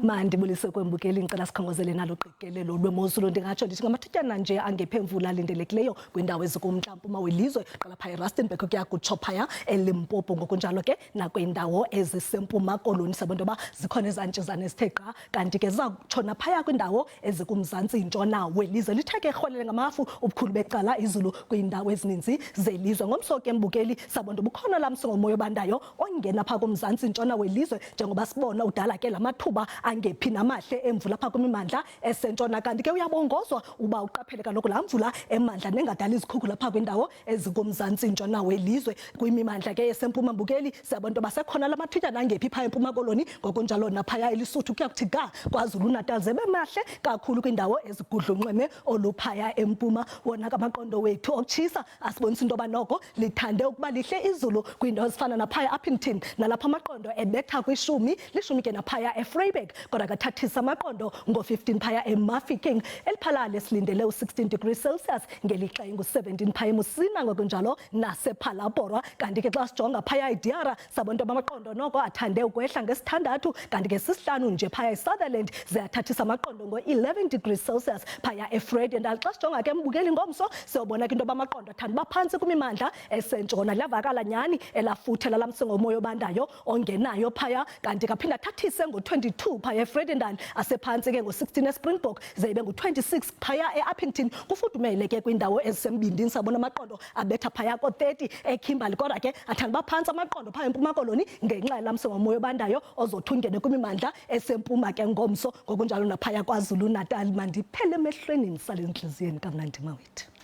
Mandibulise kwembukeli, ngicela sikhongozele nalo qikelelo lwemozulu. Ndingatsho ndithi ngamathutyana nje angephi emvula alindelekileyo kwiindawo ezikumntla mpuma welizwe, qala phaya eRustenburg kuya kutsho phaya eLimpopo, ngokunjalo ke nakwiindawo eziseMpuma Koloni. Sabona into yoba zikhona ezantshizana ezithe gqa, kanti ke ziza kutshona phaya kwiindawo ezikumzantsi ntshona welizwe. Lithe ke rhwelele ngamafu ubukhulu becala izulu kwiindawo ezininzi zelizwe. Ngomso ke mbukeli, sabona bukhona lamso ngomoya obandayo ongena phaa kumzantsi ntshona welizwe, njengoba sibona udala ke la mathuba angephi namahle emvula phaa kwimimandla esentshona. Kanti ke uyabongozwa uba uqaphele kaloku laa mvula emandla nengadala izikhukhula phaa kwindawo ezikumzantsi ntshona welizwe. Kwimimandla ke esempuma mbukeli, siyabona into basekhona la mathutyana angephi phaa eMpuma Koloni, ngokunjalo naphaya eLisuthu kuya kuthi ga KwaZulu-Natal, zebe mahle kakhulu kwiindawo ezigudlunxweme oluphaya empuma. Wona kamaqondo wethu okutshisa asibonisa into yoba noko lithande ukuba lihle izulu kwiindawo ezifana naphaya Upington, nalapho amaqondo ebetha kwishumi, lishumi ke naphaya eVryburg, kodwa kathathisa amaqondo ngo-15 phaya eMafikeng. Eliphalale silindele u-16 degrees Celsius, ngelixa ingu-17 phaya eMusina, ngokunjalo nasePhalaborwa. Kanti ke xa sijonga phaya iDiara, sabona into amaqondo noko athande ukwehla ngesithandathu, kanti ke sisihlanu nje phaya eSutherland, ziyathathisa amaqondo ngo-11 degrees Celsius phaya eVredendal. Xa sijonga ke mbukeli ngomso, siyobona ke into yoba amaqondo athanda uba phantsi kwimimandla esentshona. Liyavakala nyhani elafuthe lalamse ngomoya obandayo ongenayo phaya, kanti kaphinda athathise ngo-22 phaya eVredendal, asephantsi ke ngo-16 eSpringbok, ze ibe ngu-26 phaya eUppington. Kufudumele ke kwiindawo ezisembindini, sabona amaqondo abetha phaya ko-30 eKimberley, kodwa ke athanda uba phantsi amaqondo phaya eMpuma Koloni ngenxa yalamse ngomoya obandayo ozothi ungene kwimimandla esempuma ke ngomso, ngokunjalo naphaya KwaZulu-Natal. Mandiphele emehlweni, ndisale entliziyweni kamnandi mawethu.